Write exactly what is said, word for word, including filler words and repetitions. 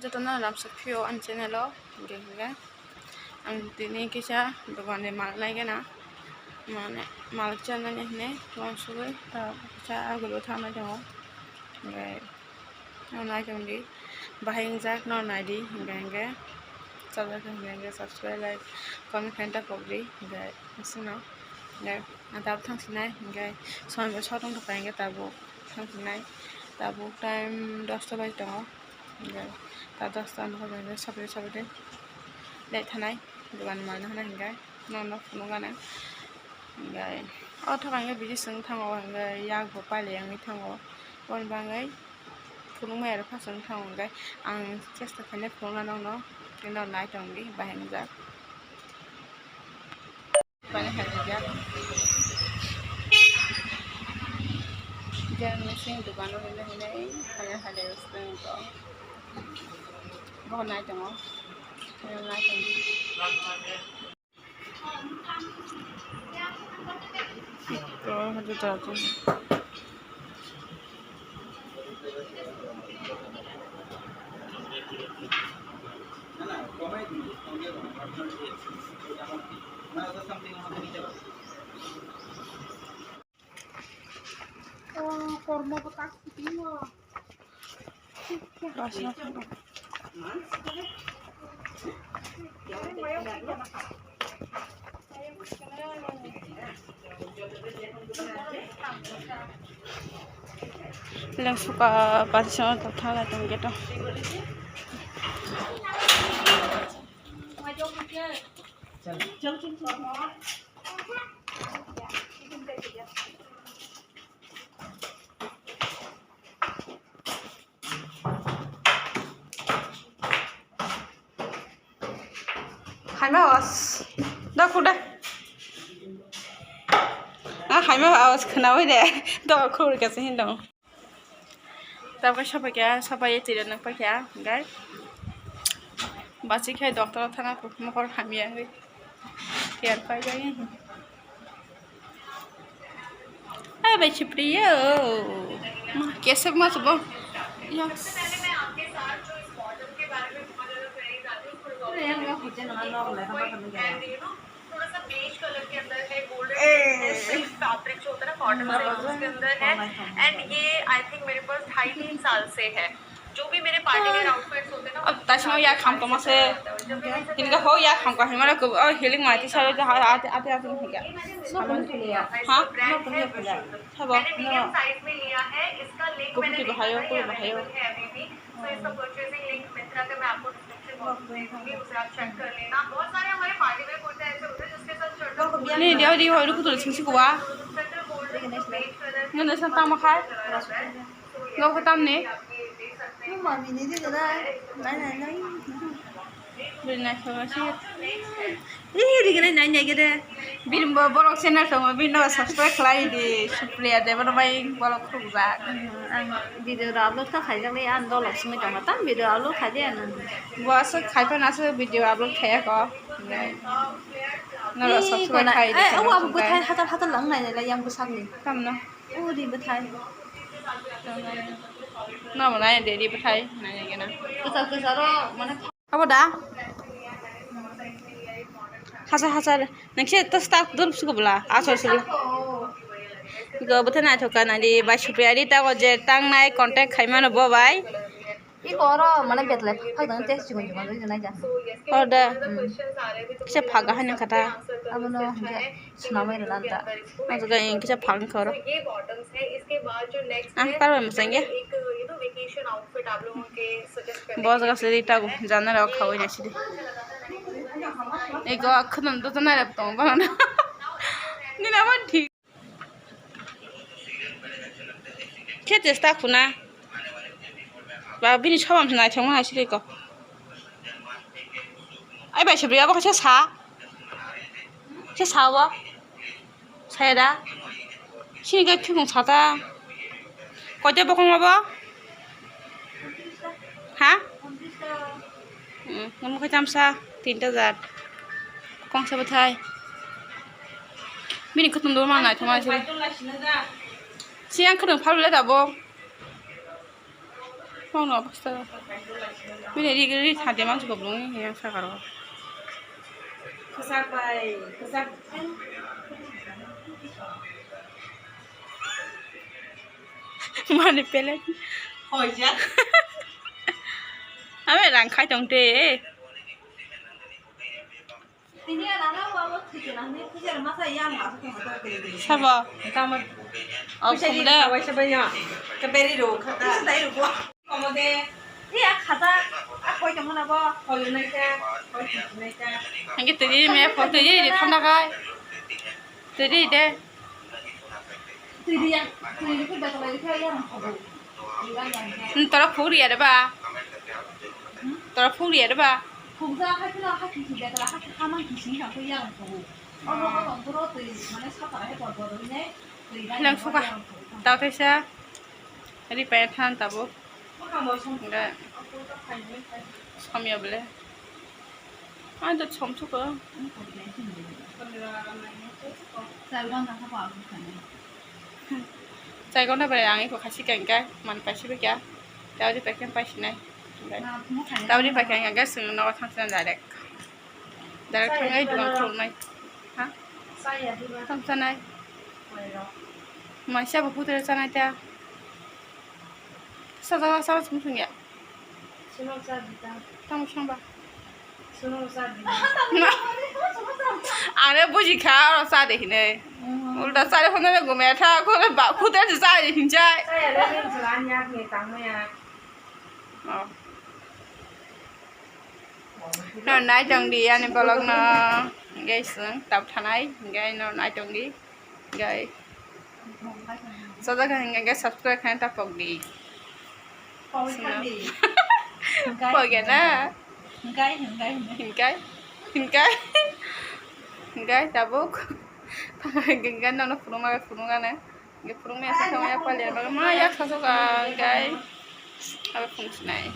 Jotono lamsok phio ani channel o, hingke hingke ang tini kisa dogan ni mal nai gana, mane mal chanani hinui tong sugui ta kisa agulu thangnai tongo, hingke nai tongdi bahai wngjak no naidi, hingke hingke chajak hingke hingke subscribe, like, comment khaina ta pokdi, hingke aswkno hingke ang tabuk thang sinai, hingke somoy bo sotong tongkha, hingke tabuk thang sinai, tabuk time dosta baji tongo. Hingke ta dosta nokha jani sapri sapri le thanai dogan mal nokha hingke nono phunukgana. Hingke o thoka hingke bisi chwng thango, hingke yak bo pailai wngwi thango. Aboni bagwi phunukmaya rok phano chwng thango, hingke ang chesta khainai phunukna nokno, nokno nai tongdi bahai wngjak. Pani hajajak. Jang missing dukano hinwi hinwi pani hajajak swng tong. Bo nai tongo. Nai tongo. Oh, hajajak. Leng suka parisa tong thala tong geto. Haima awas. Da khuda. Ah, haima awas khnawi de. Da khur ka sin dong. Tabuk sopai kha, sopai tira nang pai kha, guys. Basi khai doctor thana mokol hamya. Care pai jai. Ai bai Supriya. Kesek mas bo. Yes. And ये I think मेरे पास ढाई तीन साल से है। जो भी मेरे पार्टी वेयर आउटफिट्स होते हैं ना, अब तसनो या काम तो मसे, इनका हो या काम का हमारा को, और हीलिंग मारती सारे जो आते आते आते नहीं गया। हाँ। मैंने मीडियम साइज में लिया है। इसका लिंक मैंने देखा था, ये अवेलेबल है अभी भी। तो इसका परचेजिंग लिंक मिंत्रा पे मैं आपको डिस्क्रिप्शन बॉक्स में दे दूंगी, उसे आप चेक कर लेना। बहुत सारे हमारे पार्टी वेयर कुर्ते ऐसे होते हैं जिसके साथ शर्ट और नहीं, दिया, दिया, और कुछ सिंसी को वा। Central gold beige colour. नहीं, नहीं, सब काम खाए। Lo ko tamni? Mami ni di gana. Nai nai nai. Bini nai khe ba si. Ih, di gana nai nai gede. Bini bo borok channel tongo, bini no subscribe khlai di. Supriya Debbarma bai borok khukjak. Ang video rok upload kha khaijak le, ang dolok simi tongo. Tam video upload khai di ano. Bo aswk khai phano aswk video upload khaiya ko. Noro subscribe khai di. Eh, awa bo bwthai hatar hatar lang nai nai yang bwsakni. Tamno. Uri bwthai. Namo nai de ri bwthai nai nai gana. Kwchar kwcharo mane. Abo da? Hachal hachal. Nangse to staff dul sugo bwla. Asol sugo. Go bwthai naithok ka nai di bai Supriya ri ta go je tang nai contact khai mano bo bai. Iko oro mane betlai phak dang tei chikon chikon rwgwi nai ja. Order. Hmm. Kisa phak ahai nang kata. Abono hwnkhe swnamwi rwna ta. O jaga kisa phak wngkha oro. Ang parbai mwsang ya. Bo jaga se ri tago janala o khawi nai sidi. Ego khwnam do janala tongo bono. Nini ama thik. Khe chesta khuna. Ba bini sobam se naithokma hai siriko. Ai bai Supriya bo khe sa. Khe sa bo. Saya da. Sini khe khibung sata. Koite bokong ma bo? Ha? Hmm, omo khe tamsa tinta jat. Kongsa bwthai. Bini khwtwng dol ma naithokma siri. Siyang khwtwng phalwi le tabuk. Phone no basta. Bini ri ri thade mang chuko bung ni yang sakaro. Kwchak bai, kwchak. Mani pele. Hoya. Ame rang khai tong te. Sabo. Tamo. Oh, kumda. Hingke twi di me pho twi di thanda khai. Twi di de. Tora phuri ya de ba. Tora phuri ya de ba. Lang suka. Tau thaisa. Ri paya than tabuk. Hingke somya bole. Ang to som suka. Chai gona bai ang iko khasi kengka man paisi bikya. Taudi paikeng paisi nai. Taudi paikeng kengka sing nogo thangsi nai direct. Direct thangwi dukan khulumnai. Ha? Tamo chanai. Maisa bo putere chanai ta. Sajak sajak sung sung ya. Tamo sangba. Are buji kha oro cha de hine. Ulta cha de hono le gome tha ko le ba putere cha de hinchai. Oh. No nai tong di ani vlog no. Guys, tap thanai, guys, no nai tong di. Guys. Sajak hingke subscribe khaina ta pok di. Pok ya na. Hingkai, hingkai, hingkai. Hingkai. Hingkai. Hingkai tabuk. Hingkai nono phunuma phunuma na. Ge phunung maya sa thangya palian baga ma yak sa soka gai. Abe phung sinai.